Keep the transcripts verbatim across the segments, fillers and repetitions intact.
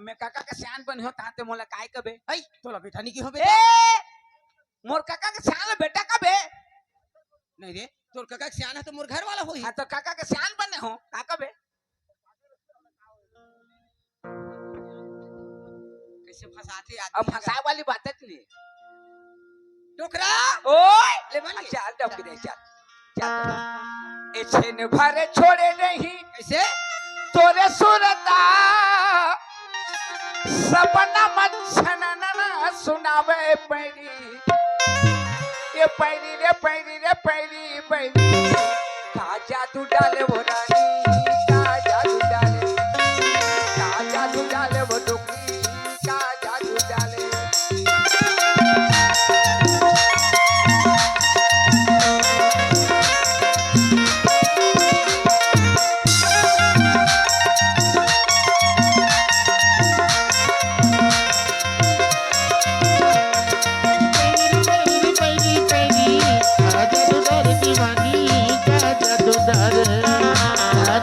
मैं काका के सियान बने हो, तहाँ ते मोला काय कबे? हई, तोला बेटा नहीं की हो बेटा? ए, मोर काका के सियान ल बेटा कबे? नहीं रे, तोर काका के सियान है तो मोर घर वाला होही। हाँ, तो काका के सियान बने हो, का कबे? कैसे फंसाथे आदमी अब ल। फंसाए वाली बात है नहीं। डोकरा। ओए! ले बन गई। चल, डोकरे, चल। चल। ए छेन भर छोड़े नहीं। कैसे? तोरे सुरता सपना मन छनन सुनावे पैरी। ये पैरी रे पैरी रे पैरी पैरी। का जादू डाले वो रानी, का जादू डाले, का जादू डाले वो डोकरी, का जादू डाले। जादूदार,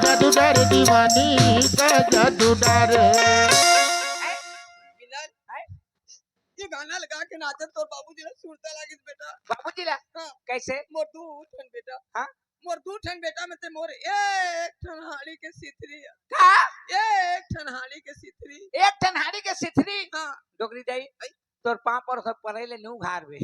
जादूदार दीवानी का जादूदार। ये गाना लगा के नाचत तोर बाबूजी ला सुरता लागिस बेटा। बाबूजी ला? हाँ। कैसे? मोर दू ठन बेटा। हाँ? मोर दू ठन बेटा में ते मोर एक ठन हाड़ी के सिथरी। का? एक ठन हाड़ी के सिथरी। एक ठन हाड़ी के सिथरी? हाँ। डोकरी दाई, आई? तोर पाँव पर सब परे ले नु घार बे।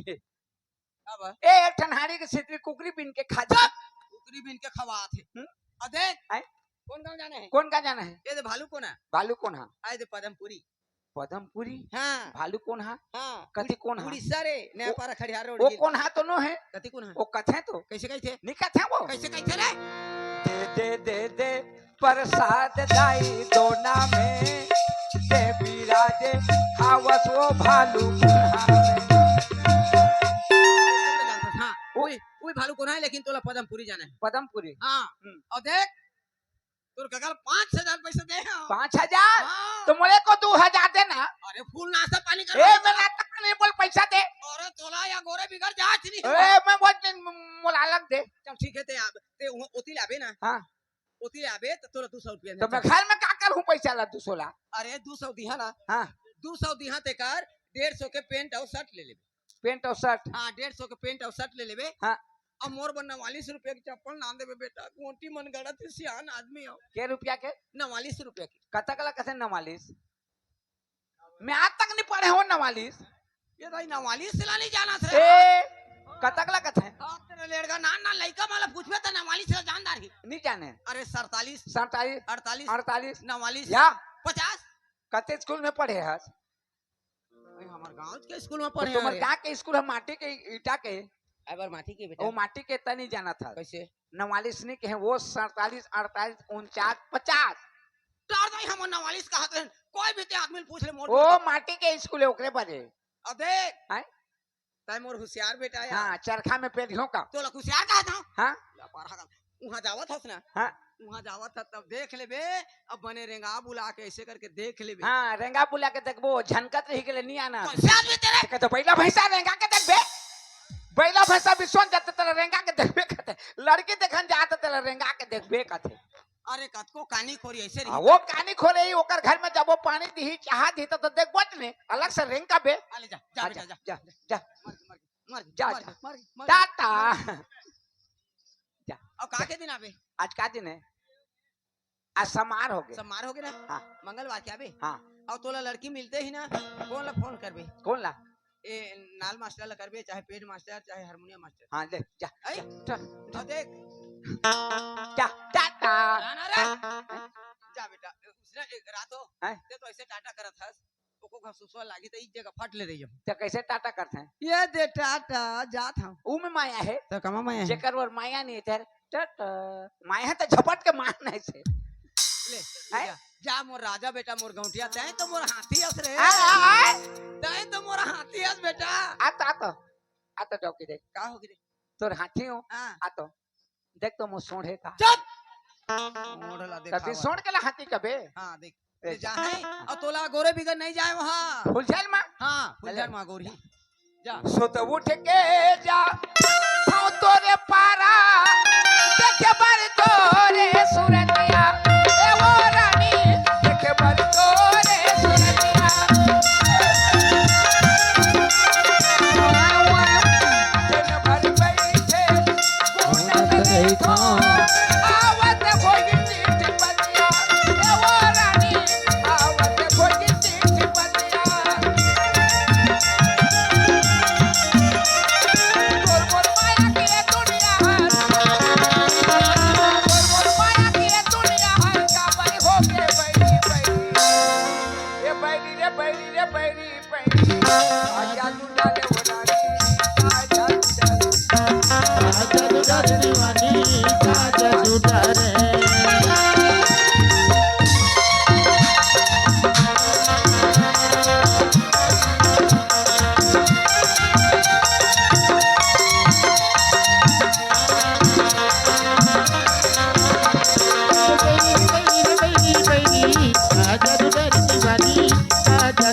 अब? ए, एक ठन हाड़ी के सिथरी कुकरी बिन के खा जा। कुकरी बिन के खवात हे। हम्म? अब देख, आई? कौन गाँव जाना है? कौन गाँव जाना है? ये दे भालू कोन हा? भालू कोन हा? आए दे पदमपुरी। पदमपुरी? हाँ। भालू कोन हा? हाँ। कति कोन हा? उड़ीसा रे, नया पारा खड़ियार रोड वो कोन हा तो नो है? कति कोन हा? वो कथे तो। कैसे कथे? नहीं कथे वो। कैसे कथे रे? दे दे दे दे प्रसाद दाई दोना में दे विराजे आवस वो भालू कोन हा। हाँ, वही, वही भालू कोन हा, लेकिन तोला पदमपुरी जाना है। पदमपुरी? हाँ। हम्म। और देख, तोर कका ल पाँच हजार पैसा दे हँव। पाँच हजार? हाँ। तो मोला को दू हजार दे ना। अरे फूल नाश्ता पानी कर ए, मैं नाश्ता पानी बोल पैसा दे। अरे तोला या गोरे बिगड़ जात नहीं। ए, मैं बोल मोला अलग दे। चल ठीक है, ते आबे, ते ओती ले आबे ना। हाँ। ओती ले आबे तो तोला दू सौ रुपया तो मैं घर में का करूँ पैसा ला दू सौ ला? अरे दू सौ दिहा ना। हाँ। दू सौ दिहा ते कर डेढ़ सौ के पेंट और शर्ट ले लेबे। पेंट और शर्ट। हाँ, डेढ़ सौ के पेंट और शर्ट ले लेबे। हाँ। अब मोर बर नवालीस रुपया के चप्पल ना देबे बेटा, गोटी मन गड़त हे, सियान आदमी हो। के रुपया के? नवालीस रुपया के। कतक ला कथे नवालीस? मैं आज तक नहीं पढ़े हूँ नवालीस। ये दाई नवालीस ला नहीं जाना थे। ए, कतक ला कथे? हाँ, तेरे लेड़गा ना, ना, लइका वाला पूछबे तो नवालीस ला जानदार ही। नहीं जाने। अरे सैंतालीस। सैंतालीस। अड़तालीस। अड़तालीस। नवालीस। या। पचास। कते स्कूल में पढ़े हस? भाई, हमार गांव के स्कूल में तो पढ़े तुम्हार हरे। गांव के स्कूल है माटी के ईटा के? अबर माटी के बेटा। वो माटी के तनी जाना था। कैसे? नवालीस नहीं कहे, वो सैंतालीस, अड़तालीस, उनचास, पचास। डर नहीं, हम नवालीस कहा थे। कोई भी ते आदमी पूछ ले मोर वो माटी के स्कूल है, ओकरे बजे। अब देख। हैं? तै मोर हुसियार बेटा या। हाँ, चरखा में पेलियो का। तोला हुसियार कहा था? हाँ? ला पारा का। उहाँ जावत हस ना? हाँ। उहाँ जावत हस तब देख लेबे, अब बने रेंगा बुला के ऐसे करके देख लेबे। हाँ, रेंगा बुला के देखबो, झनकत रही के ले नहीं आना। कौन से आदमी तेरे? के तो बैला भैंसा रेंगा के देखबे। बैला भैंसा बिसोन जाते तेला रेंगा के देखबे करते। लड़की देखन जाते तेला रेंगा के देखबे करते। अरे कतको कानी खोरी ऐसे रही। हाँ, वो कानी खोरे ही ओकर घर में जब वो पानी दिही, चाहा दिही तो, तो देखबो ने, अलग से रेंगा बे। आ ले जा, जा आ, बेटा, जा, जा। जा, जा। मर, मर, मर, जा, मर, जा। मर, मर, टाटा। मर। जा। अब का के दिन आबे? आज का दिन है? आज समार हो गए। समार हो गए ना? हाँ। मंगलवार के आबे? हाँ। और तोला लड़की मिलते ही ना, कौन ला फोन करबे? कौन ला? ए, नाल मास्टर ला करबे, चाहे पेड मास्टर, चाहे हारमोनियम मास्टर। हाँ, ले, जा, आई? जा, चल, अब देख। जा, टाटा। जा ना रे। जा बेटा, उसने एक रात हो, हैं? ते तो ऐसे टाटा करत हस। ओको घसुसवा लागी त एक जगह फट ले रही हम। त कैसे टाटा करथे? ये दे टाटा, जात हूँ। ऊ में माया है। त कमा माया है? जेकर ओर माया नहीं है, तेरे टाटा। माया है त झपट के मार नहीं से। ले, ले हैं? जा, जा मोर राजा बेटा, मोर गौंटिया, तैं तो मोर हाथी हस रे। आ, आ, आ। तैं तो मोर हाथी हस बेटा। आ तो, आ तो, आ तो डौकी दे। का हो गिरे? तोर हाथी हो। हाँ। आ तो। देख तो मोर सोंढ़े का। चुप! सोंढ़ ला तभी देखावत। सोंढ़ के ला हाथी कबे। हाँ, देख। ए, ले जा। जा है, और तोला गोरे बिगर नहीं जाए वहाँ। फुलझर मा? हाँ, फुलझर अरे। मा गोरी। जा। सुत उठ के जा, थाओ तोरे पारा, देखे बर तोरे सुरतिया, ए वो रानी, देखे बर तोरे रे बैरी, रे बैरी, बैरी। आजा तू डाले वो रानी, आजा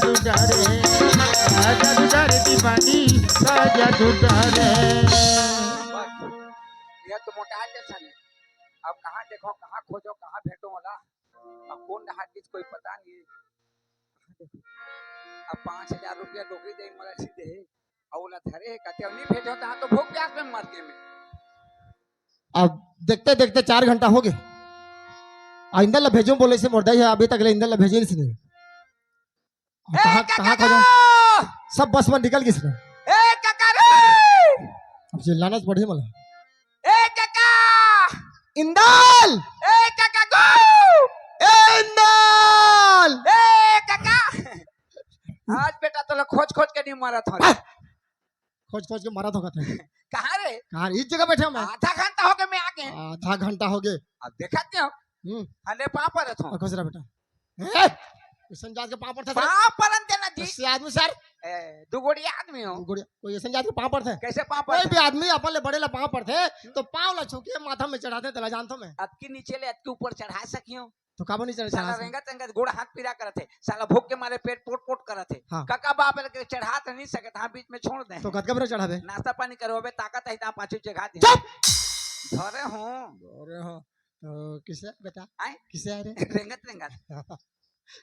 तू डाले। आजा तू डाले दीवानी, आजा तू डाले। ये तो मोटा के साले। अब कहाँ देखो, कहाँ खोजो, कहाँ भेटो वाला। अब कौन रहा किस कोई पता नहीं है। अब पाँच हजार रुपया नौकरी दे, मोला सीधे। अउ ओला धरे हे, कथे, "अब नहीं भेजो, तहाँ तो भूख प्यास में मर के मैं।" अब देखते देखते चार घंटा हो गए। आ इंदल ला भेजो बोले से मोर दाई हे, अभी तक ले इंदल ला भेजे नहीं। ए, कहाँ, काका कहाँ खोजो? गो! सब बस में निकल गइस रे। ए, काका रे! अब चिल्लाना से पड़ी मला। ए, काका! इंदल! ए, काका गो! ए, इंदल! ए, काका! आज बेटा तोला खोज खोज के नहीं मारत हूँ। हाँ। खोज खोज के मारत होगा तैं। कहाँ रे? कहाँ रे? इस जगह बैठे हूँ मैं। आधा घंटा हो गया मैं आके। आधा घंटा हो गया। अब देखत नहीं हो। हम्म। हले पाँव परत हूँ। और खुश रह बेटा। ए, कैसन जात के पाँव परथे? पाँव परन देना जी। कैसे आदमी सर? ए, दू गोड़ी आदमी हो। दू गोड़ी, कोई ऐसन जात के पाँव परथे? कैसे पाँव परथे? कोई भी आदमी अपन ले बड़े ला पाँव परथे, तो पाँव ला छू के माथा में चढ़ाथे, तेला जानथो मैं। अतकी नीचे ले अतकी ऊपर चढ़ा सकियो। तो काबर नहीं चढ़ा साला सकत? रेंगत रेंगत गोड़ हाथ पीरा करत हे, साला भूख के मारे पेट पोट पोट करत हे। हाँ। कका बाप लगे चढ़ा तो नहीं सकत, हाँ, बीच में छोड़ दे। तो कतका बेरा चढ़ाबे? नाश्ता पानी करवाबे, ताकत है, ता पाछू जगह दे। चुप! धरे हो। धरे हो। तो किसे बेटा? आए? किसे आ रे? रेंगत रेंगत।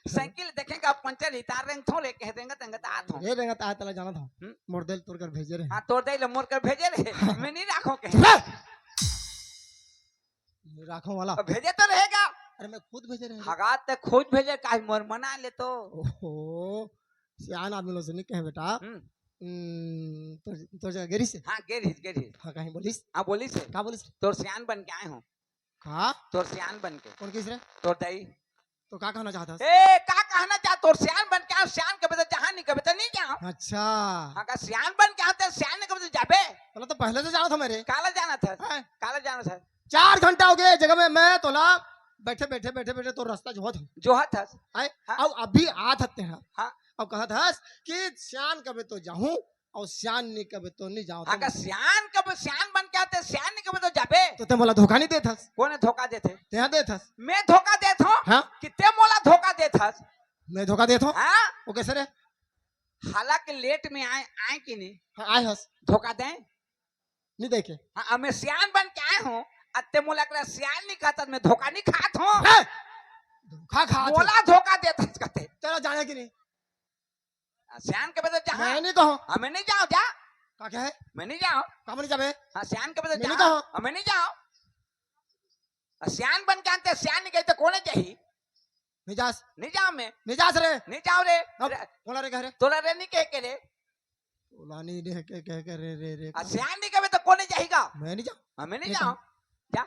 साइकिल देखेगा पंचर ही, तार रेंगत हो रे, कह रेंगत रेंगत आत हो। ए रेंगत आत ला जाना था। हम्म? मोर दिल तोर कर भेजे रे। हाँ, तोर दिल मोर कर भेजे रे। मैं नहीं राखो के। चुप रह! राखो वाला। अब भेजे तो रहेगा। अरे मैं खुद भेजे रहेगा। हगा ते खुद भेजे, काहे मोर मना ले तो। ओहो, सियान आदमी लो से नहीं कहे बेटा। हम्म। हम्म, तो, तो जगह गेरी से? हाँ, गेरी, गेरी। हाँ, कहीं बोलिस? हाँ, बोलिस है। का बोलिस? तोर सियान बन के आए हो। का? तोर सियान बन के। कौन किस रे? तोर दाई। तो का कहना चाहत हस? ए, का कहना चाह, तोर सियान बन के आए, सियान कबे तो जहाँ नहीं कबे तो नहीं जाओ। अच्छा। हाँ, का सियान बन के आते, सियान नहीं कबे तो जाबे। चलो तो पहले से जाना था मेरे। काला जाना था? हैं? काला जाना था? चार घंटा हो गए जगह में, मैं तोला बैठे, बैठे, बैठे, बैठे तोर रास्ता जोहत हूँ। जोहत हस? हैं? हाँ। अब अभी आत हते हैं। हाँ। अब कहत हस कि सियान कबे तो जाहूँ, अउ सियान नहीं कबे तो नहीं जाओ। अगर सियान कबे, सियान बन के आते, सियान नहीं कबे तो जाबे। तो ते मोला धोखा नहीं देत हस। कोने धोखा देथे? तेहा देत हस। मैं धोखा देत हूँ? हाँ। कि ते मोला धोखा देत हस? मैं धोखा देत हूँ? हाँ। वो कैसे रे? हालांकि लेट में आए, आए कि नहीं? हाँ, आए हस। धोखा दे? नहीं देखे। हाँ, अब मैं सियान बन के आए हूँ, अब ते मोला अगर सियान नहीं खाता, मैं धोखा नहीं खात हूँ। हैं? धोखा खात हस। मोला धोखा देत हस कहते। तेला जाने कि नहीं? आ, सियान कबे तो जहाँ। मैं नहीं कहूँ। हाँ, मैं नहीं जाओ, जा। का क्या है? मैं नहीं जाओ। का नहीं जाबे? हाँ, सियान कबे तो मैं जहाँ। नहीं कहूँ। हाँ, मैं नहीं जाओ। आ, सियान बन के आते, सियान नहीं कहते, कोने जाही? नहीं जास। नहीं जाओ मैं। नहीं जास रे। नहीं जाओ रे। अब रे-, बोला रे, कह रे। तोला रे नहीं कह के रे। तोला नहीं रे, कह, कह, कह, रे, रे, रे, आ, कह। सियान नहीं कबे तो कोने जाहीगा? मैं नहीं जाऊँ। हाँ, मैं नहीं नहीं जाऊँ। कहूँ। जा।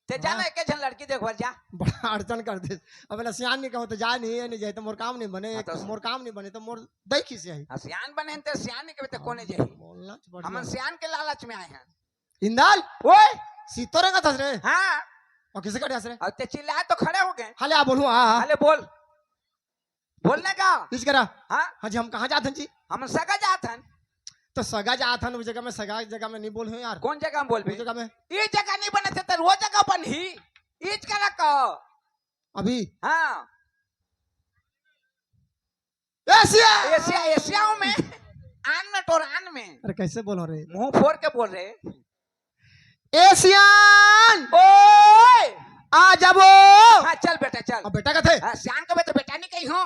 ते जा ना, हाँ। एक झन लड़की देख बर जा। बड़ा अड़चन कर दे। अब ना सियान नहीं कहो तो जा नहीं, ये नहीं जाए तो मोर काम नहीं बने, हाँ, तो मोर काम नहीं बने तो मोर दाई खिसियाही। हाँ, सियान बने ते सियान नहीं कबे तो कोने जाही? बोलना तो बढ़िया। हमन सियान के लालच में आए हैं। इंदल? ओए! सीतो रेंगत हस रे? हाँ। और किसे कटे हस रे? और ते चिल्लाए तो खड़े हो गए। हाले आ बोलूँ, आ, आ। हाले बोल। बोलने का? इस करा। हाँ? हाँ जी, हम कहाँ जात हन जी? हम सगा जात हन। तो सगा जात हन, उस जगह में, सगा जगह में नहीं बोल हो यार। कौन जगह में बोलबे? उस जगह में। ये जगह नहीं बने थे, तो वो जगह बनही। इस करा कहो। अभी? हाँ। एशिया! एशिया, एशिया हूँ मैं। आन में, तोर आन में। अरे कैसे बोलो रे? मुंह फोड़ के बोल रे। एशियन! ओए! आ जाबो। हाँ, चल बेटा, चल। अब बेटा कथे? हाँ, सियान कबे तो बेटा नहीं कही हो।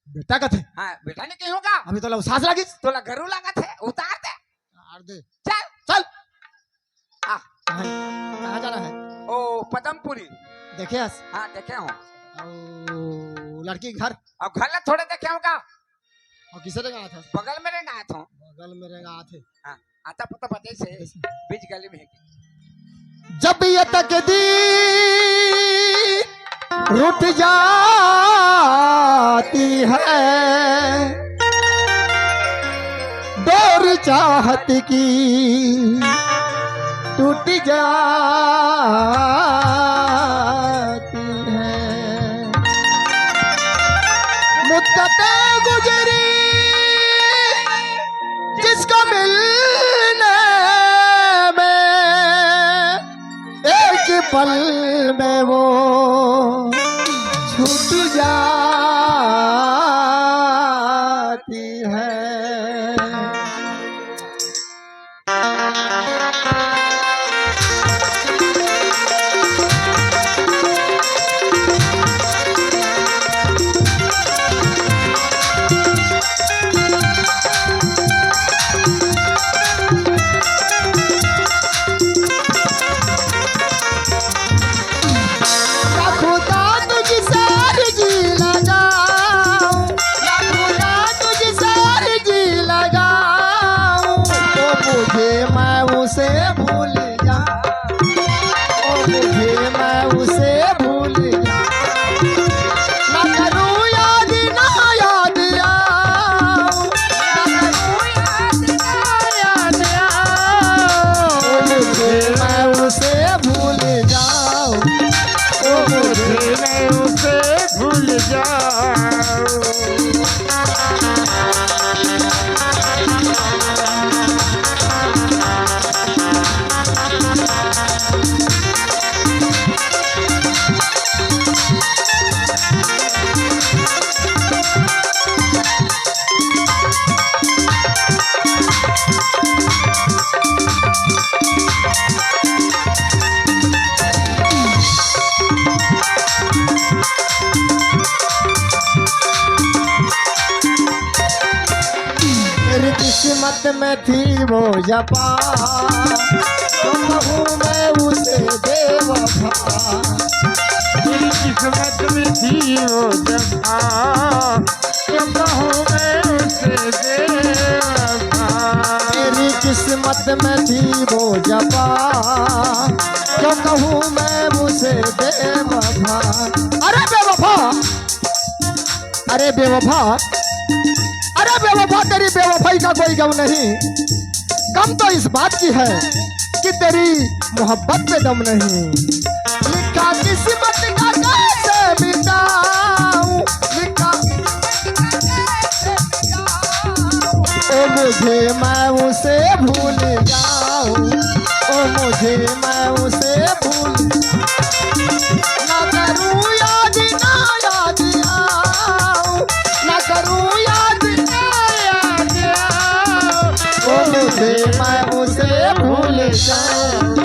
बेटा कथे? हाँ, बेटा नहीं कही होगा। अभी तोला उसास लागिस। तोला गरू लागत है, उतार दे। उतार दे। चल। चल। आ। कहाँ, कहाँ जाना है? ओ, पदमपुरी। देखे हस? हाँ, देखे हो। और लड़की घर? और घर ला थोड़े देखे होगा। और किसे रेंगात हस? बगल में रेंगात हो। बगल में रेंगात हे। हाँ, आता पता पता से बीच गली में है। जब ये तकदीर रुठ जाती है डोर चाहत की, टूट जाती है। मुद्दतें गुजरी जिसको मिलने में, एक पल में वो छूट जाती है। खुदा तुझसे अर्जी लगाऊं, खुदा तुझसे अर्जी लगाऊं, तो मुझे मैं उसे भूल जाऊं, तो मुझे मैं उसे भूल जाऊं। ना करूं याद, ना याद आऊं, ना करूं याद, ना याद आऊं, तो मुझे मैं उसे भूल जाऊं, तो मुझे मैं उसे भूल जाऊं। मेरी किस्मत में थी वो जफा, तो कहूँ मैं उसे बेवफा। मेरी किस्मत में थी वो जफा, तो कहूँ मैं उसे बेवफा। मेरी किस्मत में थी वो जफा, तो कहूँ मैं उसे बेवफा। अरे बेवफा, अरे बेवफा, अरे बेवफा, तेरी बेवफाई का कोई गम नहीं। गम तो इस बात की है कि तेरी मोहब्बत पे दम नहीं। लिखा किस्मत का कैसे मिटाऊं, लिखा किस्मत का कैसे मिटाऊं। ओ मुझे मैं उसे भूल जाऊं, ओ मुझे मैं उसे भूल ना करूं याद, ना याद आऊं, ना करूं याद, ना याद आऊं। ओ मुझे मैं उसे भूल जाऊं,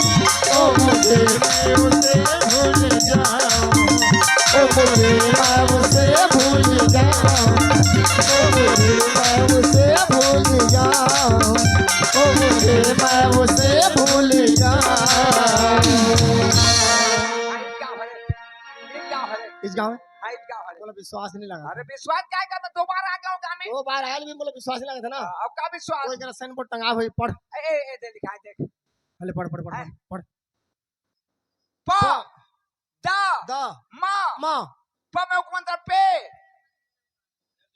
ओ मुझे मैं उसे भूल जाऊं, ओ मुझे मैं उसे भूल जाऊं, ओ मुझे मैं उसे भूल जाऊं, ओ मुझे मैं उसे भूल जाऊं। ये क्या है? इस गांव में? हाँ, इस गांव है। बोला, विश्वास नहीं लगा। अरे, विश्वास क्या है? मैं दो बार आ गया हूँ गांव में। दो बार आया, लेकिन बोला, विश्वास नहीं लगा था ना। हाँ, अब क्या विश्वास? कोई करा साइन बोर्ड टंगा भाई, पढ़। ए, ए, ए, दे लिखा है, देख। अरे, पढ़, पढ़, पढ़, हैं? पढ़, पढ़। प, प, द, द, म, म। प में उपमंत्र पे,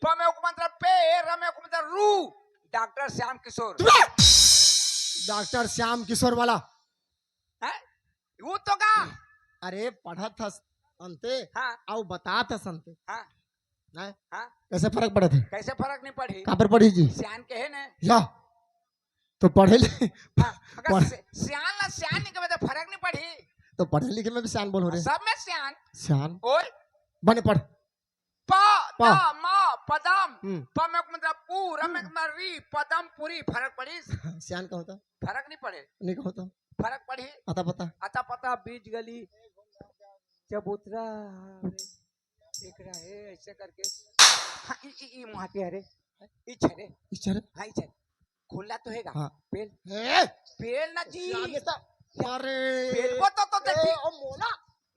प में उपमंत्र पे, र में उपमंत्र रू। डॉक्टर श्याम किशोर। डॉक्टर श्याम किशोर वाला। हैं? वो तो का? अरे, पढ़त हस अंते, हाँ। अउ बतात हस अंते। हाँ। हैं? हाँ। कैसे फरक पड़त हे? कैसे फरक नहीं पड़ी? काबर पढ़ी जी? सियान कहे ने। या। तो पढ़े ले। हाँ, अगर पढ़- से-, सियान ला सियान नहीं कहे तो फरक नहीं पड़ी। तो पढ़े लिखे में भी सियान बोल हो रे। सब में सियान। सियान। और? बने पढ़। प, प। द, म, पदम। हम्म। प में मतलब पू, र में मतलब री, पदम पुरी, फरक पड़ी? सियान का होता? फरक नहीं पड़े। नहीं का होता? फरक पड़ी? अता पता। अता पता, बीच गली, चबूतरा, एकरा, ए, ऐसे करके। हाँ, ई, ई, ई मुहाटी है रे। ई छे रे। ई छे रे? हाँ, ई छे। खुला तो हैगा। हाँ। पेल। ए! पेल ना जी। सियान ये तो, अरे। पेल को तो, तो देखी। ए, ओ मोला।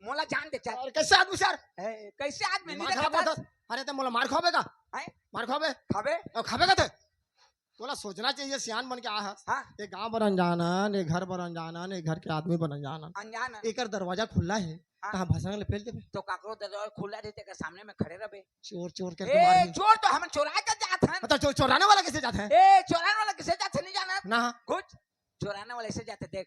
मोला जान दे, चल। अरे, कैसे आदमी सर? ए, कैसे आदमी? नहीं मार देखा खाबे था? तो? अरे, तो मोला मार खाबे का? हैं? मार खाबे? खाबे? ओ, खाबे का ते? तोला सोचना चाहिए, सियान बन के आए हस। हाँ। ये गांव बर अनजान हन, ये घर बर अनजान हन, ये घर के आदमी बर अनजान हन। अनजान हन। एकर दरवाजा खुला हे, हाँ। कहाँ भसंग ले पेल देबे। तो काकरो दरवाजा खुला रहिथे, तेकर सामने में खड़े रहबे। चोर, चोर करके ए, मारही। चोर तो हमन चोराए के जात हन। अच्छा, चो-, चोराने वाला कैसे जात हे? ए, चोराने वाला कैसे जात हे, नहीं जानत? ना। कुछ चोराने वाला ऐसे जात हे, देख।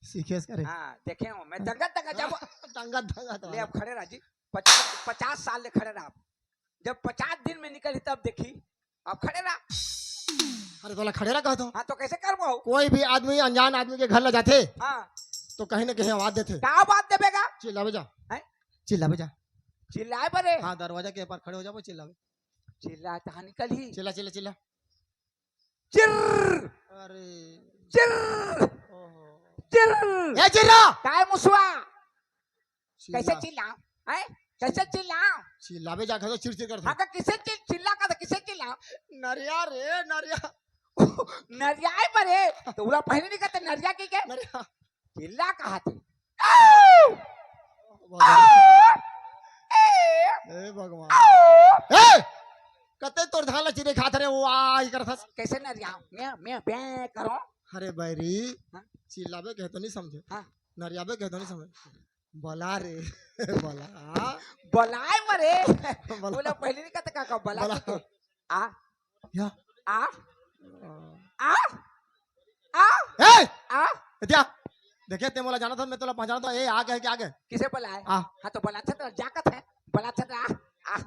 सीखेस करे। हाँ, देखे हो, मैं दंगा दंगा जाबो। दंगा दंगा तो ले, अब खड़े रह जी, पचास, पचास साल ले खड़े रह। जब पचास दिन में निकलही तब देखी, अब खड़े रह। अरे तोला खड़े रह कहत हूँ। हाँ, तो कैसे करबो? कोई भी आदमी अनजान आदमी के घर ला जाथे, हाँ। तो कहीं ना कहीं आवाज देथे। का आवाज देबे गा? चिल्लाबे जा। हैं? चिल्लाबे जा। चिल्लाए बरे? हाँ, दरवाजा के पार खड़े हो जाबो, चिल्लाबे। चिल्ला, तहाँ निकलही। चिल्ला, चिल्ला, चिल्ला। चिर्र! अरे। चिर्र! ओहो। चिर्र! ए चिर्रा! काय मुसवा? चिल्ला। कैसे चिल्लाओ? हैं? कैसे चिल्लाओ? चिल्लाबे जा, घर चिर चिर करथे। हाँ, तो किसे चिल-, चिल्ला का तो किसे चिल्लाओ? नरिया रे, नरिया। नरिया है पर है। तो उला पहले नहीं कहते नरिया की क्या? नरिया। चिल्ला कहा थे? भगवान। ए! ए भगवान। ए! कते तोर धान ला चिरे खात रे, वो आ, ई करथस। कैसे नरिया? मैं, मैं, बे करो। अरे बैरी, हाँ? चिल्लाबे कहे तो नहीं समझे। हाँ। नरियाबे कहे तो नहीं समझे। बला रे, बला। बलाए मरे। बला। बोला पहले नहीं कहते काका, बला बला। तो। आ। या। आ। आ। आ। ए! आ। एतिया। देखे ते मोला जानत हस, मैं तोला पहचानत हूँ। ए, आ गए, क्या आ गए? किसे बलाए? आ। हाँ, तो बलाथे तो जा कथे। बलाथे तो आ। आ।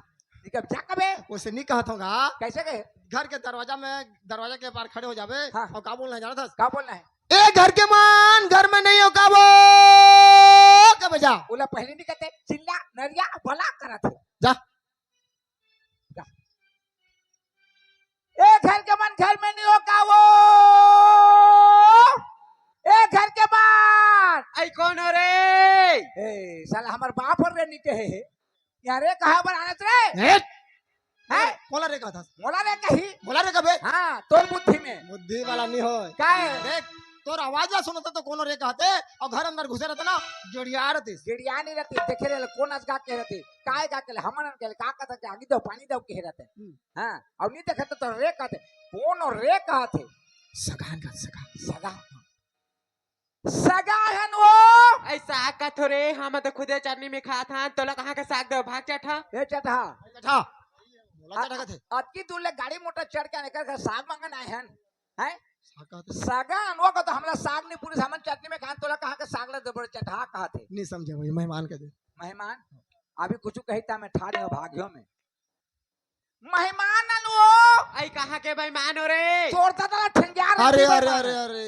निकल जा कबे। उसे नहीं कहत होगा। कैसे कहे? घर के दरवाजा में, दरवाजा के पार खड़े हो जाबे। हाँ। और का बोलना है जानत हस? का बोलना है? ए घर के मन, घर में नहीं हो काबो। कबे जा? ओला पहले नहीं कहते, चिल्ला, नरिया, भला करत है। जा। जा। ए घर के मन, घर में नहीं हो काबो। ए घर के मन। आई कौन हो रे? ए, साला हमर बाप हर रे, नहीं कहे है। यार, रे कहा बर आनत रे? हेट! हैं? मोला रे कहत हस? मोला रे कही? मोला रे कबे? हाँ, तोर बुद्धि में। बुद्धि वाला नहीं होय। का है? देख, तोर आवाज ला सुनत तो कोनो रे कहते, और घर अंदर घुसे रहते ना, गेड़िया रहते। गेड़िया नहीं रहते, देखे रहे, कौन आज गा के रहते, काय गा के ले, हमन के ले, का कहता के आगी दो, पानी दो कहे रहते। हम्म। हाँ, और नहीं देखे तो, तो रे कहते, कौन रे कहते? सगा का सगा। सगा। सगा हन वो। ऐसा कथो रे, हम तो खुदे चटनी में खात हन, तोला कहाँ के साग दो, भाग चटहा। ए चटहा। चटहा। मोला चटहा कथे। अतकी दूर ले गाड़ी मोटर चढ़ के आने कर साग मांगन आए हन। हैं? साग कथे। सगा हन वो का तो हमला साग नहीं पूरी, हमन चटनी में खान, तोला कहाँ के साग ला दे, बड़े चटहा कहा थे। नहीं समझे भाई, मेहमान के दे। मेहमान? अभी कुछ कही था मैं ठाड़ में भाग्यो में। मेहमान अन वो। आई कहाँ के बेईमान हो रे? चोर था तला ठंगियार अरे, अरे, अरे, अरे।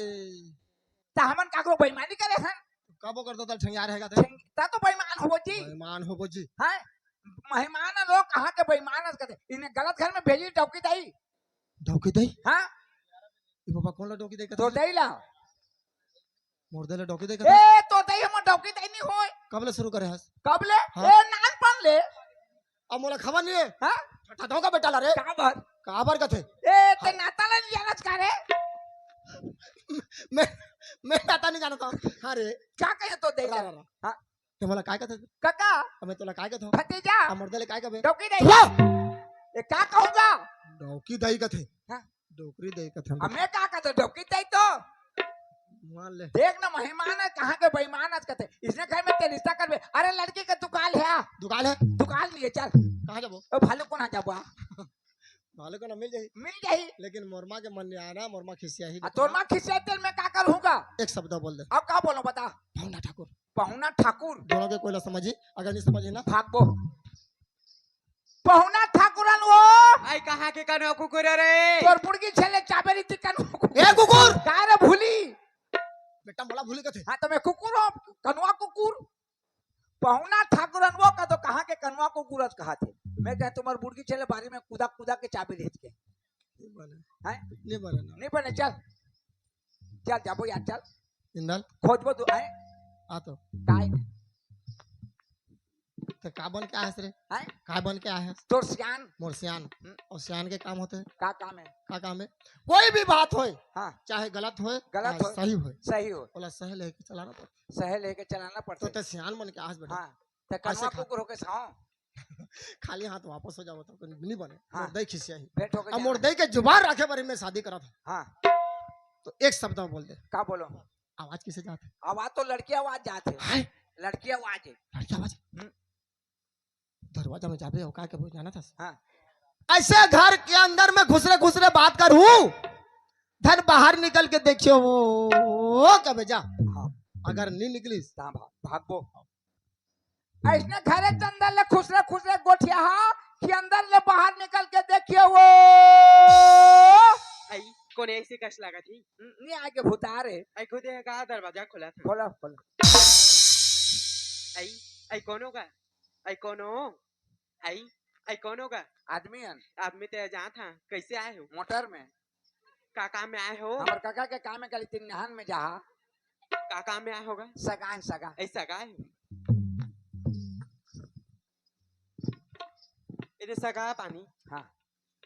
ता हमन काकरो बेईमानी करे हन? कबो कर दो तल ठंगियार रहेगा ते? ठंग-, ता तो बेईमान होबो जी। बेईमान होबो जी। हैं? मेहमान अन वो कहाँ के बेईमान अस कथे? इन्हें गलत घर में भेजी डौकी दाई। डौकी दाई? हाँ? ये बाबा कौन ला डौकी दाई कथे? तो दाई ला। मोर दे ले डौकी दे के ए, तो दई हमर डौकी दई नहीं होय। कब ले शुरू करे हस? कब ले? हाँ। ए, नानपन ले। अब मोला खबर नहीं है। हाँ? ठठा धोखा बेटा ला रे। काबर? काबर कथे? ए, ते हाँ। नाता ला नहीं जानत का रे? मैं, मैं नाता नहीं जानता। हाँ रे। क्या कहे तो दे रा, ला? रा, रा। हाँ। ते मोला काय कथे? काका। अब मैं तोला काय कथो? भतीजा। अब मोर दे ले काय कबे? डौकी दई। वाह! ए, का कहूँगा? डौकी दई कथे। हाँ। डोकरी दई कथन। अब मैं का कहता, डौकी दई तो? मान ले। देख ना, मेहमान है, कहाँ के बेईमान आज कहते। इसने घर में ते रिश्ता करबे। अरे, लड़की के दुकान है। दुकान है? दुकान लिए, चल। कहाँ जाबो? ओ, भालू कोना जाबो, आ? भालू कोना मिल जाही। मिल जाही। लेकिन मोर माँ के मन नहीं आना, मोर माँ खिसियाही। आ, तोर माँ खिसियाही, तेल में का करूँगा? एक शब्द बोल दे। अब का बोलो, बता। पहुना ठाकुर। पहुना ठाकुर। दोनों के कोई ला समझी, अगर नहीं समझी ना। भागबो। पहुना ठाकुरन वो। आई कहाँ के कनवा कुकुर रे? तोर बुड़गी छेले चाबेरी ती कनवा कुकुर। ए कुकुर! काय रे भूली? बेटा मोला भूली कथे। हाँ, तो मैं कुकुर हूँ, कनवा कुकुर। पहुना ठाकुरन वो का तो कहाँ के कनवा कुकुर आज कहा थे। मैं कहे तुम्हार बुड़गी छेले बारी में कूदा कूदा के चाबेरी के। नहीं बने। हैं? नहीं बने ना। नहीं बने, चल। चल, जाबो यार, चल। इंदल। खोजबो तू, हैं? आ तो। काय? तो का बन के आए हस रे? हैं? का बन के आए हस? तोर सियान। मोर सियान। हम्म। और सियान के काम होते हैं? का काम है? का काम है? कोई भी बात होए, हाँ। चाहे गलत होए, गलत चाहे होए। सही होए, सही होए। ओला सही लेके चलाना पड़ता। सही लेके चलाना पड़ता। तो ते सियान बन के आए हस बेटा। हाँ। ते कनवा कुकुर होके साओ। खाली हाथ वापस हो जावत हंव, नहीं बने। हाँ। मोर दई खिसियाही। भेंट हो गए अब जाना। मोर दई के जुबान रखे बर ही मैं शादी करत हंव। हाँ। तो एक शब्द में बोल दे। का बोलो? आवाज कइसे जात हे? आवाज तो लड़की आवाज जात हे। हाय। लड़की आवाज हे। लड़की आवाज? हम्म। दरवाजा में जाबे अउ का कबो जानत हस? हाँ। अइसे घर के अंदर में घुसरे घुसरे बात करहूं, धन बाहर निकल के देखियो वो, वो कबे जा। हाँ। अगर नहीं निकलिस, ता भाग, भागबो। अइसने घरे के अंदर ले खुसरे खुसरे गोठियाहा कि अंदर ले बाहर निकल के देखियो वो। आई, कोन अइसे कस लागत हे? नहीं, आगे भुतार हे। आई, खुदे हे का दरवाजा खोलत हे? खोला, खोला। आई, आई कोनो का? आई कोनो? आई, आई कोनो का? आदमी हन। आदमी ते जात हा, कइसे आए हो? मोटर में। का काम में आए हो? हमर काका के काम में कल तीन नहन में जाहा। का काम में आए होगा? सगा हे, सगा। ऐ सगा हे। ए दे सगा पानी। हाँ।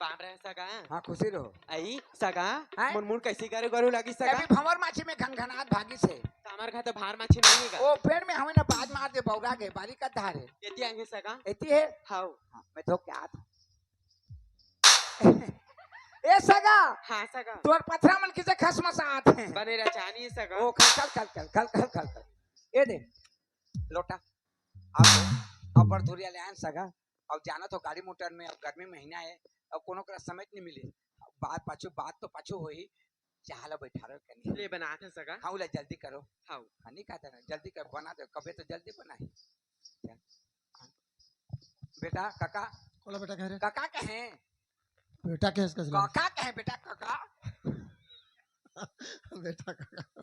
पाम रहे सगा। हाँ, खुशी रहो। आई सगा। हैं? मुनमुन कैसी करे गरु लगी सगा? अभी भंवर माछी में घनघनात भागी से। त हमर घर तो भार माछी नहीं है का? ओ पेड़ में हमें ना बाज मार दे बौरा के बारी का धार है। एती आएंगे सगा। एती है? हाउ। हाँ, मैं धो के आत हूँ। ए सगा। हाँ सगा। तोर पथरा मन किसे खसमसात हे? बने रचानी सगा। ओ खल खल खल खल खल खल खल। ए दे लोटा। अब अब बड़ धुरिया ले आन सगा। अब जाना तो गाड़ी मोटर में अब गर्मी महीना है। अब कोनो करा समय नहीं मिली। बात पाछू बात तो पाछू होही। चाह ला बैठा रहो कनी। ले बनात हे सगा। हाँ, उला जल्दी करो। हाँ। हाँ, नहीं कहता ना, जल्दी कर, बना दे, कबे तो जल्दी बनाही। बेटा, काका। बोला बेटा कह रहे। काका कहे। बेटा कह इसका जवाब। काका कहे, बेटा, काका। बेटा काका।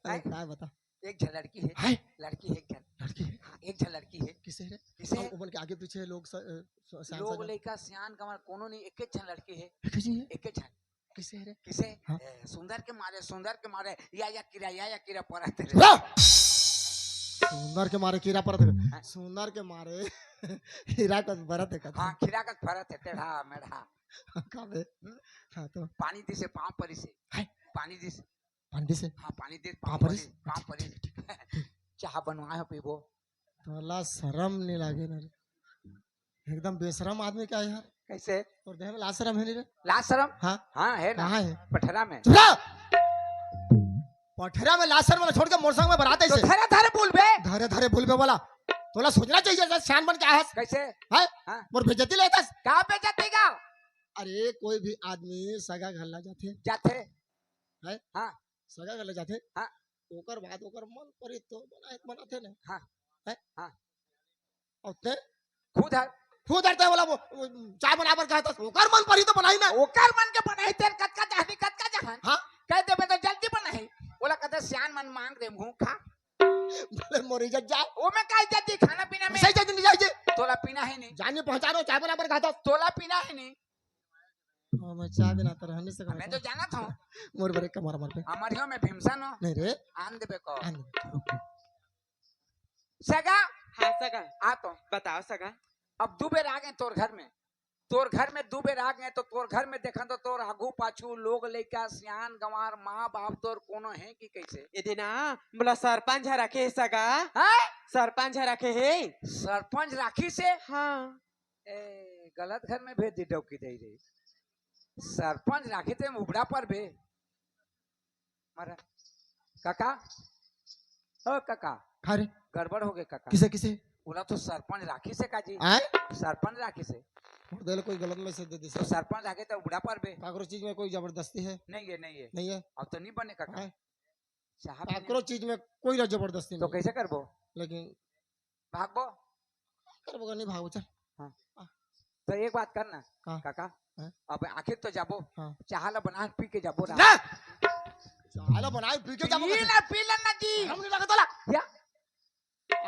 अरे हैं? काय बता। एक झन लड़की है। हैं? लड़की है एक झन। लड़की है? हाँ, एक झन लड़की है। किसे रे? किसे? अब उमन के आगे पीछे लोग स-, अ, स-, सियान लोग सजन। लइका सियान गंवार कोनो नहीं, एक झन लड़की है। एक झन है? एक झन। किसे रे? किसे? हाँ। ए, सुंदर के मारे, सुंदर के मारे, या, या कीरा, या, या कीरा परत हे। वाह! सुंदर के मारे कीरा परत हे। हाँ। सुंदर के मारे हीरा कस बरत हे कथा। हाँ, कीरा कस बरत हे, टेढ़ा, मेढ़ा। का बे? हम्म? हाँ, तो? पानी दिसे, पाँव परिसे। हाय। पानी दिसे। पानी दिसे? हाँ, पानी दिस, पाँव पाँव परिस? परिस, पाँव ठीक, परिस। ठीक, ठीक। चाह बनवाए हो, पीबो। तोला शरम नहीं लागे ना रे? एकदम बेशरम आदमी का है यार। कैसे? तोर देह में लाज शरम है नहीं रे? लाज शरम? हाँ। हाँ, है ना। कहाँ है? पठरा में। चुप रह! पठरा में लाज शरम वाला छोड़ के मोर संग में बरात तो ऐसे। धरे धरे बोलबे। धरे धरे बोलबे वाला। तोला सोचना चाहिए, जैसे सियान बन के आया है। कैसे? हैं? हाँ। मोर बेइज्जती लेता है। का बेइज्जती का? अरे, कोई भी आदमी सगा घर ला जाथे। जाथे। हैं? हाँ। सगा घर ला जाथे। हाँ। ओकर बाद ओकर मन परी तो बनाए, बनाथे ना। हाँ। हैं? हाँ। अउ ते? खुद हर। खुद हर ते वाला वो, वो चाय बनाए बर कहा था, ओकर मन परी तो बनाही ना। ओकर मन के बनाही, तेर कतका चाहनी, कतका चाहन। हाँ। कह देबे तो जल्दी बनाही। ओला कहते, "सियान मन मांग दे, मुंह खा।" भले मोर इज्जत जाए। ओ में का इज्जत दी, खाना पीना में? सही इज्जत नहीं जाए जी। तोला पीना है नहीं। जाने पहचानो, चाय बनाए बर कहा था। तोला पीना है नहीं। ओ, मैं चाय बिना तो रह नहीं सकता। मैं तो जानत हूँ। मोर बरे कमर मर पे। हमर हियो में भीमसन हो। नहीं रे। आन देबे को। आन दे। सगा। हाँ सगा। आ तो। बताओ सगा। अब दू बेर आ गए तोर घर में। तोर घर में दू बेर आ गए तो तोर घर में देखन तो तोर आगू पाछू लोग लइका सियान गंवार माँ बाप तोर कोनो है कि कैसे? ए देना, मोला सरपंच ह रखे हे सगा। हैं? सरपंच ह रखे हे। सरपंच राखी से? हाँ। ए, गलत घर में भेज दी डौकी दे रे। सरपंच राखी ते उबड़ा पर बे। मरा। काका, ओ काका। का रे? गड़बड़ हो गए काका। किसे, किसे? ओला तो सरपंच राखी से का जी। आय? सरपंच राखी से। मोर देल कोई गलत message दे दिस। तो सरपंच राखे तो उबड़ा पर बे। काकरो चीज में कोई जबरदस्ती है? नहीं है, नहीं है। नहीं है? अब तो नहीं बने काका। आय? चाह पीने काकरो चीज में कोई ला जबरदस्ती तो नहीं। कैसे करबो? लेकिन भागबो? करबो का नहीं भागबो, चल। हाँ। आ। तो एक बात करना, हाँ। काका, हाँ। अब आखिर तो जाबो, हाँ। चाह ला बना पी के जाबो ना। चाह ला बना पी के जाबो पी कैसे? ला, पी ला ना जी। हम नहीं लगा तोला। या।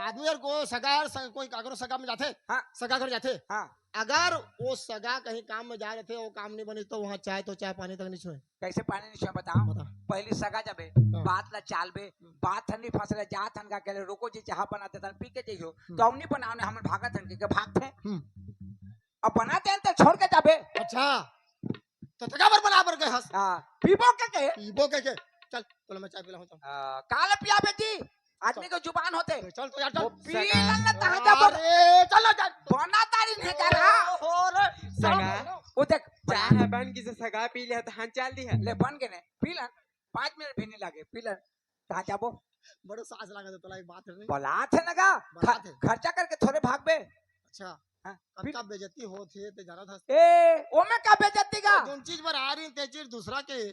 आदमी यार को सगा यार, स-, कोई काकरो सगा में जाथे, हाँ। सगा घर जाथे। हाँ। अगर वो सगा कहीं काम में जा रहे थे, वो काम नहीं बनी तो वहाँ चाय तो चाय पानी तक नहीं छुए। कैसे पानी नहीं छुए बताओ? बता। पहली सगा जाबे, हाँ। बात ला चालबे, हम्म। बात हन नहीं फंसले, जात हन का कहले, "रुको जी, चाह बनाते तन पी के जइहो।" हम्म। तो हम नहीं बनाओ ने, हम भागत हन के, के भागते। हम्म। अब बनाते हैं तो छोड़ के जाबे। अच्छा, तो तका बर बना बर गए हस? हाँ, पीबो के के? पीबो के के? चल, चलो मैं चाय पिलाऊं तो। आ, काले पियाबे जी? आदमी के जुबान होते। चल तो यार, चल। वो पी सगा। लन ना तहाँ जा बन-, अरे, चल ना, चल। बना आ पी ले, धान चाल दी है। ले बन के ने, पी ला। पाँच मिनट भी नहीं लागे, पी ला। कहाँ जाबो? बड़ो सास लागत है तोला, एक बात है नहीं? बलात है ना का? बलात है। खर्चा करके थोड़े भागबे। अच्छा। हाँ, अब पी का ले। बेइज्जती होत हे, ते जानत हस। ए, ओमे का बेइज्जती का? जोन चीज बर आ रही, ते चीज दूसरा के।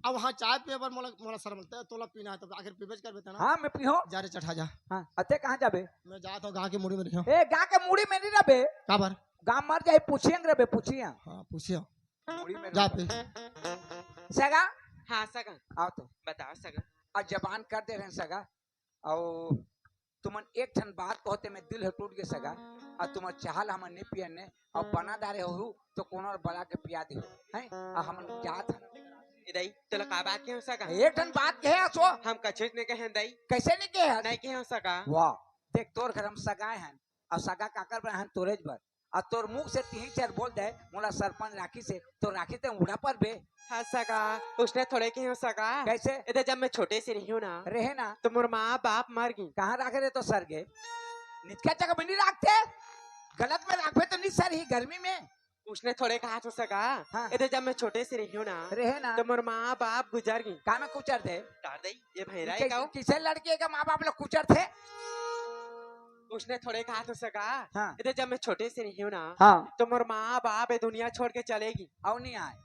अब हाँ, चाय पिए बर मोला, मोला शर्म लगता है, तोला पीना है, तो आखिर पीबेच करबे तना। हाँ, मैं पीहूँ। जा रे, चढ़ा जा। हाँ, अते कहाँ जाबे? मैं जात हूँ, गाँव के मुड़ी में रहियो। ए, गाँव के मुड़ी में नहीं रहबे। का बर? गाँव मर जाए, पूछियंग रहबे, पूछियंग। हाँ, पूछियो। मुड़ी में जा रहबे। पी। सगा? हाँ, सगा। आओ तो। बताओ, सगा। अब जबान कर दे रहे हैं, सगा। अउ तुमन एक ठन बात कहो ते मैं दिल ह टूट गे सगा। अउ तुमन चाह ल हमन नइ पियन ने, अउ बना डारे हो तो कोनो ल बला के पिया दे, हैं? अउ हमन जात हन। ए दाई, तोला का बात कहे हो सगा? एक ठन बात कहे असो। हम कछु नइ कहे हन दाई। कैसे नइ कहे हस? नइ कहे हो सगा। वाह, देख तोर घर हम सगाए हन, अउ सगा काकर बर हन? तोरेच बर। अउ तोर मुख से तिही चार बोल दे, मोला सरपंच राखिस हे, तो राखिस ते उड़ा पर बे। हाँ सगा, उसने थोड़े कहे हो सगा। कैसे? एदे जब मैं छोटे से रहियो ना, रहे ना। तो मोर माँ बाप मर गई। कहाँ राखे रहे तो सर गे? निचका जगह में नहीं राखते, गलत में राखबे तो नहीं सर ही गर्मी में। उसने थोड़े कहा तो सगा। हाँ। एदे जब मैं छोटे से रहियो ना, रहे ना। तो मोर माँ बाप गुजर गई। कहाँ में गुजर दे? तार दई, ये भैरा है किसे, का हो? किसे लड़के का माँ बाप लोग गुजर थे? उसने थोड़े कहा तो सगा। हाँ। एदे जब मैं छोटे से रहियो ना, हाँ। तो मोर माँ बाप ये दुनिया छोड़ के चलेगी। अउ नहीं आए।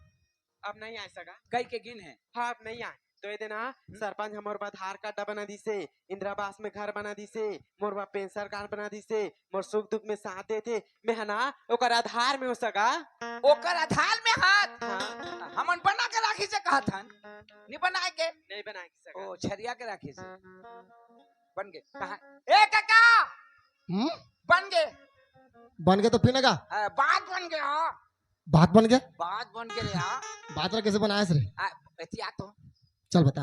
अब नहीं आए सगा। कई के गिन है। हाँ, अब नहीं आए। तो एदे ना, हम्म। सरपंच ह मोर बर आधार कार्ड बना दिसे, इंदिरा आवास में घर बना दिसे, मोर बर पेंशन कार्ड बना दिसे, मोर सुख दुख में साथ देथे। मैं ह ना ओकर आधार में हो सगा। ओकर आधार में हाथ? हाँ। हमन बना के राखिस हे कहत हन। नहीं बनाए के? नहीं बनाए के सगा। ओ, छरिया के राखिस हे। बन गे। कहाँ? ए काका! हम्म? बन गे। बन गे तो पीने का? अ, बात बन गे, हाँ। बात बन गे? बात बन गे रे, हाँ। बात ला कैसे बनाएस रे? आ, एती आ तो। चल बता।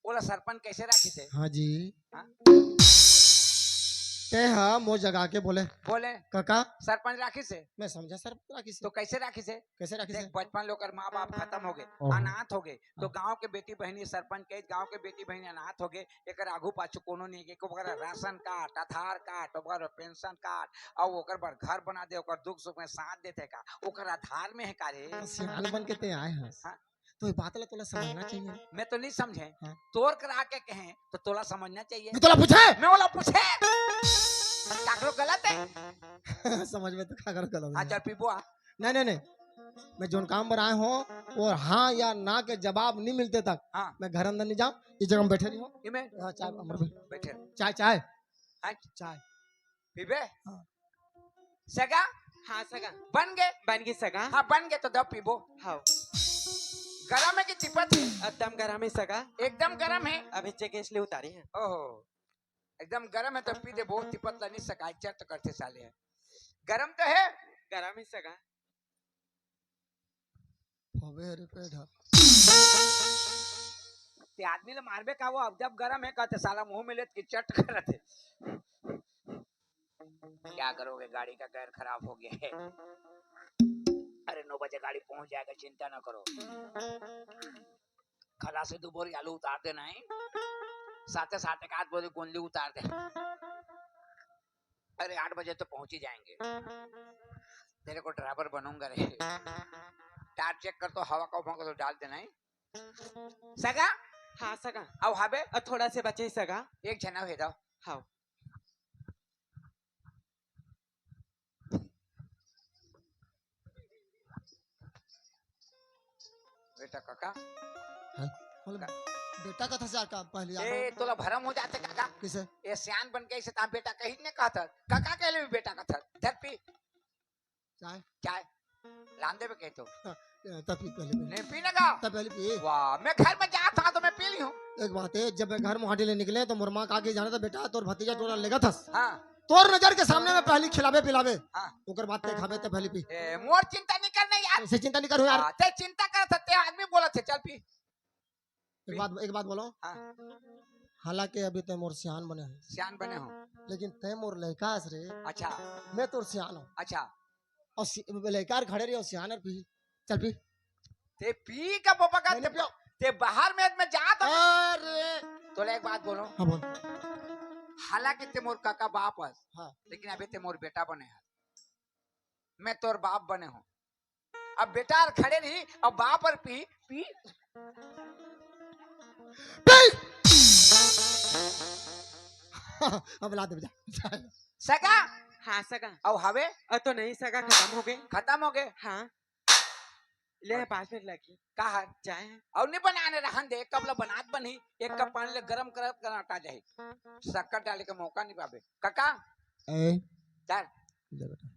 ओला सरपंच कैसे राखिस हे? हाँ जी। हाँ? ते हा मोर जगह के बोले। बोले। काका? सरपंच राखिस हे। मैं समझा सरपंच राखिस हे। तो कैसे राखिस हे? कैसे राखिस हे? देख, बचपन ले ओकर माँ बाप खत्म हो गे, ओहो। अनाथ हो गे, तो हाँ। गांव के बेटी बहिनी सरपंच के, गांव के बेटी बहिनी अनाथ हो गे, एकर आगू पाछू कोनो नहीं हे, ओकर राशन कार्ड, आधार कार्ड, ओकर पेंशन कार्ड, अउ ओकर बर घर बना दे, ओकर दुख सुख में साथ देथे का, ओकर आधार में हे का रे? सियान बन के ते आए हस। हाँ। तो ये बात ला तोला समझना चाहिए। मैं तो नहीं समझे। हाँ। तोर करा के कहे तो तोला समझना चाहिए। मैं तोला पूछे? मैं ओला पूछे। काकरो गलत हे। समझ में तो काकरो गलत हाँ, हे। चल पीबो आ। नहीं, नहीं, नहीं। मैं जोन काम बर आए हों, वो हाँ या ना के जवाब नहीं मिलते तक हाँ। मैं घर अंदर नहीं जाऊँ। इस जगह में बैठे रहियो। ये मैं हाँ, चाय, अमर भाई। बैठे। चाय, चाय। हाँ। चाय। पीबे? हाँ। सगा? हाँ, सगा। बन गे? बन गे सगा। हाँ, बन गे तो दब पीबो। हाँ। गरम हे कि तिपत हे? एकदम गरम हे सगा। एकदम गरम हे? अभी चेक इसलिए उतारे हन। ओहो। एकदम गरम हे तो पी देबो, तिपत ला नहीं सका, चट करथे साले ह। गरम तो हे? गरम हे सगा। हवे रे पेट ह। ते आदमी ला मारबे का वो, अब जब गरम हे कहते साला मुंह में लेत कि चट करत हे। क्या करोगे, गाड़ी का टायर खराब हो गया है। अरे नौ बजे गाड़ी पहुंच जाएगा, चिंता ना करो। खला से दो बोरी आलू उतार देना है, साथे साथ एक आध बोरी गोंदली उतार दे। अरे आठ बजे तो पहुंच ही जाएंगे। तेरे को ड्राइवर बनूंगा रे। टायर चेक कर तो हवा का भोंका तो डाल देना है। सगा? हाँ सगा। अउ हाबे? अउ थोड़ा से बचे सगा। एक झना हे दो। हाँ। बेटा काका। हाँ, बोल। का- बेटा कथस यार का पहली ए, यार। तोला भरम हो जाथे काका। किसे? ए सियान बन के इसे ताम बेटा कहीं नहीं कहत। काका कहे ले भी बेटा कथस। धर पी। चाय? चाय। लान देबे कहे तो। हाँ, तब पी पहले पी। नहीं पीने का? तब पहले पी। वाह, मैं घर में जात हूँ तो मैं पी ली हूँ। एक बात हे, जब मैं घर मुहाटी ले निकले तो मोर माँ का के जाने था, "बेटा, तोर भतीजा टोला लेगत हस।" हाँ। तोर नजर के सामने में पहली खिलाबे पिलाबे। हाँ। ओकर बाद ते खाबे ते पहली पी। ए, मोर चिंता नहीं करना यार। ऐसे चिंता नहीं करो यार। हाँ, ते चिंता करत हे, ते आदमी बोलत हे, चल पी। एक बात, एक बात बोलो। हाँ। हालांकि अभी ते मोर सियान बने हो। सियान बने हो। लेकिन ते मोर लइका हस रे। अच्छा। मैं तोर सियान हूँ। अच्छा। अउ सि-, लइका हर खड़े रही अउ सियान हर पी। चल पी। ते पी का बोपा का, नहीं, ते, नहीं पियो। ते बाहर में मैं जात हूँ। अरे। तोला एक बात बोलो। हाँ, बोल। हालांकि ते मोर काका बाप हस, हाँ। लेकिन अभी ते मोर बेटा बने हस। मैं तोर बाप बने हूँ। अब बेटा हर खड़े रही, अब बाप हर पी, पी। पी। अब ला दे जा। सगा? हाँ, सगा। अउ हवे? अ, तो नहीं सगा, खतम हो गे। खतम हो गे? हाँ। ले, पाँच मिनट लगी। का हर? जाए। अउ नहीं बनाने रहन दे, कब ला बनात बनही, एक कप पानी ले गरम करत करत आ जाही। शक्कर डाले के मौका नहीं पाबे। काका? ए। चल। ले बेटा।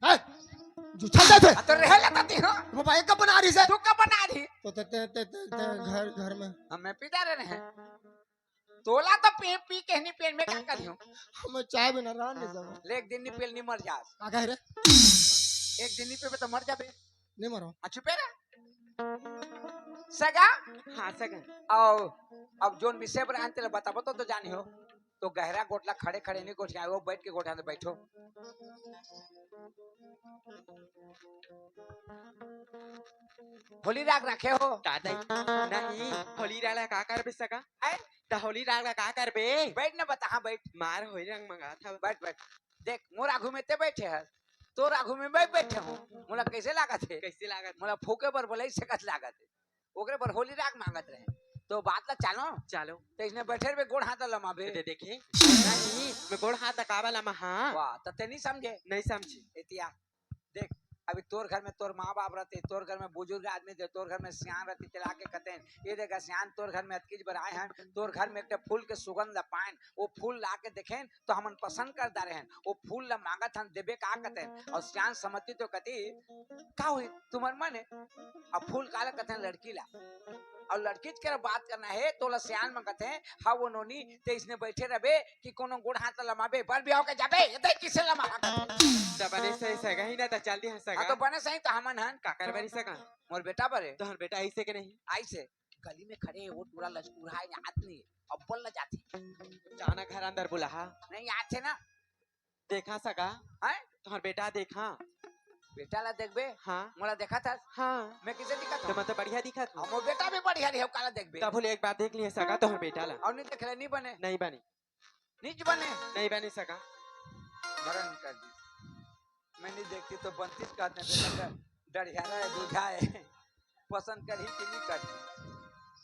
ए, जो चल जाते। आ, तो रहे लेता ती हो। बाबा, एक कप बना रही से। तू कब बना रही? तो ते, ते, ते, ते, ते, घर, घर में। हम मैं पी जा रहे हैं। तोला तो पी, पी के नहीं पी, मैं का करियो? हम चाय बिना रह नहीं जाओ। ले, एक दिन नहीं पी, नहीं मर जास। का कह रहे? एक दिन नहीं पीबे तो मर जाबे। नहीं मरो। आ, चुपे रह। सगा? हाँ, सगा। अउ अब जोन विषय पर आन तेला बताबो तो, तो जानी हो। तो गहरा गोठला खड़े खड़े नहीं गोठिया, वो बैठ के गोठिया तो बैठो। होली राग रखे हो? दादा, नहीं, होली राग ला का करबे सगा? हैं? त होली राग ला का करबे? बैठ ना बता, हाँ बैठ। मार होली राग मंगा था। बैठ, बैठ। देख, मोर आगू में ते बैठे हस, तोर आगू में मैं बैठे हूँ। मोला कैसे लागत हे? कैसे लागत? मोला फूके बर बोले सकत लागत हे। ओकरे बर होली राग मांगत रहे, तो बात ला चालो। चालो। तो इसने बैठे रहे गोड़ हाथ लमाबे। दे देखे। नहीं, मैं गोड़ हाथ काबा लमा, हाँ। वाह, तो ते नहीं समझे। नहीं समझी। एतिया, देख, अभी तोर घर में तोर माँ बाप रहते, तोर घर में बुजुर्ग आदमी थे, तोर घर में सियान रहती, चला के कहते हैं, "ये देखा सियान, तोर घर में अतकीज बर आए हैं, तोर घर में एक ठे फूल के सुगंध ला पाएन, वो फूल ला के देखें तो हमन पसंद कर डारे हैं, वो फूल ला मांगत हन, देबे का?" कहते हैं। और सियान समझती तो कहती, "का हुई तुम्हार मन है?" अब फूल काला कहते हैं, लड़की ला। और लड़की के बात करना है, तोला सियान मांगत है, हाँ वो नोनी, ते इसने बैठे रहबे कि कोनो गोड़ हाथ लमाबे, बर बिहाव के जाबे, ये तो किसे लमा हाथ। त बने सही सगा ही ना, त चल दी हन सगा। हाँ, तो बने सही तो हमन हन। काकर बरी सगा? मोर बेटा बरे। तोहर बेटा ऐसे के नहीं? ऐसे गली में खड़े हे, वो टूरा लचकुरा है, आत नहीं, अब्बल न जाती। जाना घर अंदर बुला, हाँ। नहीं, आथे ना। देखा सगा? हैं? तोहर बेटा देखा। बेटा ला देखबे? हाँ। मोला देखा था? हाँ। मैं किसे दिखत तो हूँ? मैं तो बढ़िया दिखत हूँ। हाँ, मोर बेटा भी बढ़िया रहे, काला देखबे? तब बोले एक बार देख लिए सगा तोहर बेटा ला। और नहीं देख ले, नहीं बने। नहीं बनी। निज बने। नहीं बनी सका। मरण कर दी। मैं नहीं देखती तो बनतीस कहते हैं, बेटा डरियारा है, दूधा है। पसंद करही कि नहीं करही?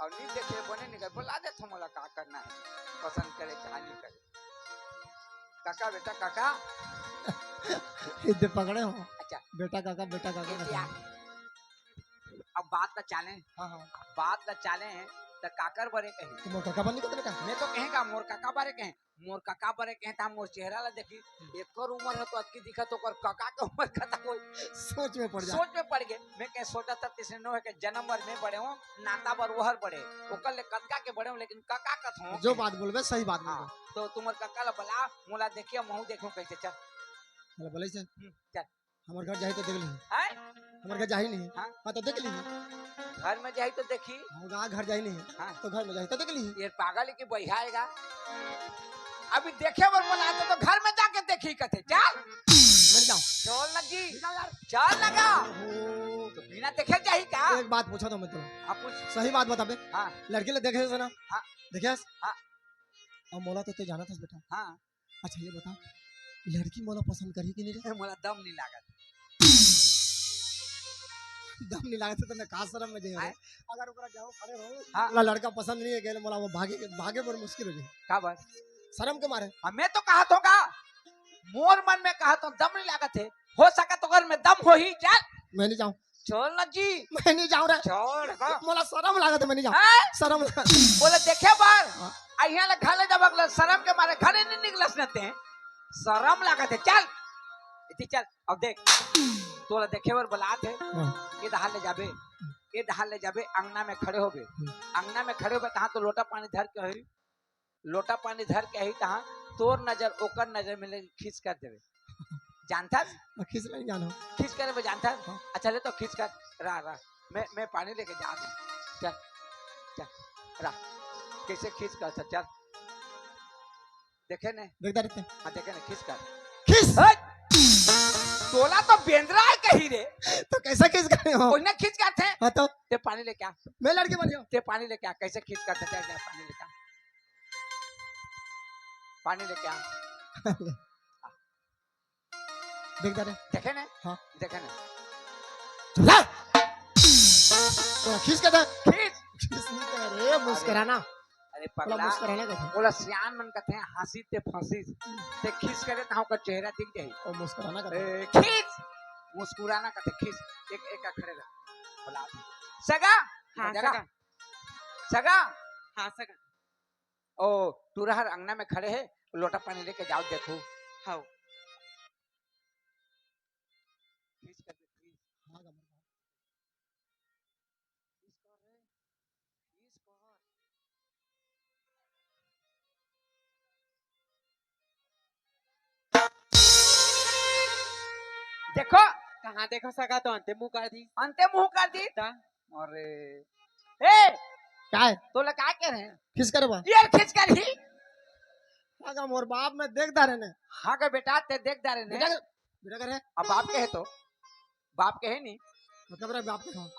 और नहीं देखे बने नहीं कर, बोला दे तो मोला का करना है, पसंद करे चाहे नहीं करे। काका बेटा काका। इधर पकड़े हो। अच्छा। बेटा काका, बेटा काका, ये बेटा क्या? काका। अब बात ला चाले। हाँ, हाँ। बात ला चाले हैं, त काकर बरे कही? तो मोर काका बन निकल बेटा। मैं तो कहेगा मोर काका बरे कहे, मोर काका बरे कहे, त मोर चेहरा ला देखी, एकर उम्र है तो अतकी दिखत, ओकर काका के उम्र खत्म होई। सोच में पड़ जा। सोच में पड़ गए। मैं कह सोचा था तीसरे नौ है के जन्म बर मैं बड़े हूँ, नाता बर वहर बड़े, ओकर ले कतका के बड़े हूँ, लेकिन काका कथ हूँ। जो बात बोलबे, सही बात हाँ, बोलबे। तो तुम्हार काका ला बला, मोला देखिए, महू देखूं कैसे, चल। चल, बोले से। हम्म, चल। हमर घर जाही तो देख ली। हैं? हमर घर जाही नहीं। हाँ। हाँ, तो देख ली। घर में जाही तो देखी। हम गा घर जाही नहीं। हाँ। तो घर में जाही तो देख ली। ये पागल है कि बहियाएगा? अभी देखे बर बोला तो, तो घर में जाके देखी कथे। चल। मर जाओ। चल ना जी। निकल यार। चल लगा। ओहो। तो बिना देखे जाही का? एक बात पूछा था मैं तुला। हाँ, पूछ। सही बात बताबे। हाँ। लड़की ले देखे से ना? हाँ। देखे? हाँ। अब मोला तो ते जाना था बेटा। हाँ। अच्छा, ये बता, लड़की मोला पसंद करही कि नहीं रे? मोला दम नहीं लागत। दम नहीं लागत तो मैं का शर्म में जाऊँ रे? आय? अगर ओकरा जाओ खड़े हो, हाँ। मोला लड़का पसंद नहीं है, गेले मोला वो भागे, भागे बर मुश्किल हो जाए। का बात? शर्म के मारे। हाँ, मैं तो कहा तो का, मोर मन में कहा तो दम नहीं लागत है, हो सका तो अगर मैं दम हो ही, चल। मैं नहीं जाऊँ। चल ना जी। मैं नहीं जाऊँ रे। चल का? मोला शर्म लागत है, मैं नहीं जाऊँ। हैं? शर्म लागत। बोले देखे बार। हाँ। आ यहाँ ले घर ले जब अगले शर्म के मारे घरे नहीं निकलस न ते। शर्म लागत है, चल। इति चल, अब देख। तोला देखे बर बलात है। हाँ। ये दहाल ले जाबे। ये दहाल ले जाबे, अंगना में खड़े होबे। हम्म। अंगना में खड़े होबे, तहाँ तो लोटा पानी धर के होई। लोटा पानी धर के आही तहाँ तोर नजर ओकर नजर में ले खींच कर देवे। जानथस? मैं खींच नहीं जानो। खींच करे में जानथस? हाँ। अच्छा ले तो खींच कर। रा, रा। मैं, मैं पानी लेके जा रहा हूँ। चल, चल, रा। कैसे खींच कर, चल। देखे ने? देखता रहते। हाँ, देखे ने, खींच कर। खींच। हट! तोला तो बेंदरा है कहीं रे। तो कैसे खींच कर रहे हो? कोई ना खींच कर थे। हाँ तो? ते पानी लेके आ। मैं लड़के बन गया। ते पानी लेके आ, कैसे खींच कर थे, जा, जा, पानी लेके आ। पानी लेके आ। देखता रे। देखे ने? हाँ। देखे ने? चुप रह। तोला खीस कथे। खीस? खीस नहीं कहे रे, मुस्कुराना। अरे थोड़ा पगला, मुस्कुराना कथे। ओला सियान मन कथे, हंसी ते फंसी। ते खीस करे त ओकर चेहरा दिख जाही। ओ मुस्कुराना कथे। ए, खीस, मुस्कुराना कथे, खीस। एक, एक खड़े रह। भला। सगा? हाँ, सगा। सगा। सगा? हाँ, सगा। ओ, टूरा हर अंगना में खड़े हे, लोटा पानी लेके जाव देखव। हव। देखव। कहाँ देखव सगा, तो अंते मुंह कर दिस। अंते मुंह कर दिस। ता? अरे, ए, काय? तोला का कहे रहे? खीस करे बा। यार खीस करही। हाँ गा, मोर बाप मैं देख डारेंव। हाँ गा बेटा, ते देख डारेंव। बेटा, बेटा करे। अब बाप कहे तो, बाप कहे नहीं। मतलब रे बाप कहे।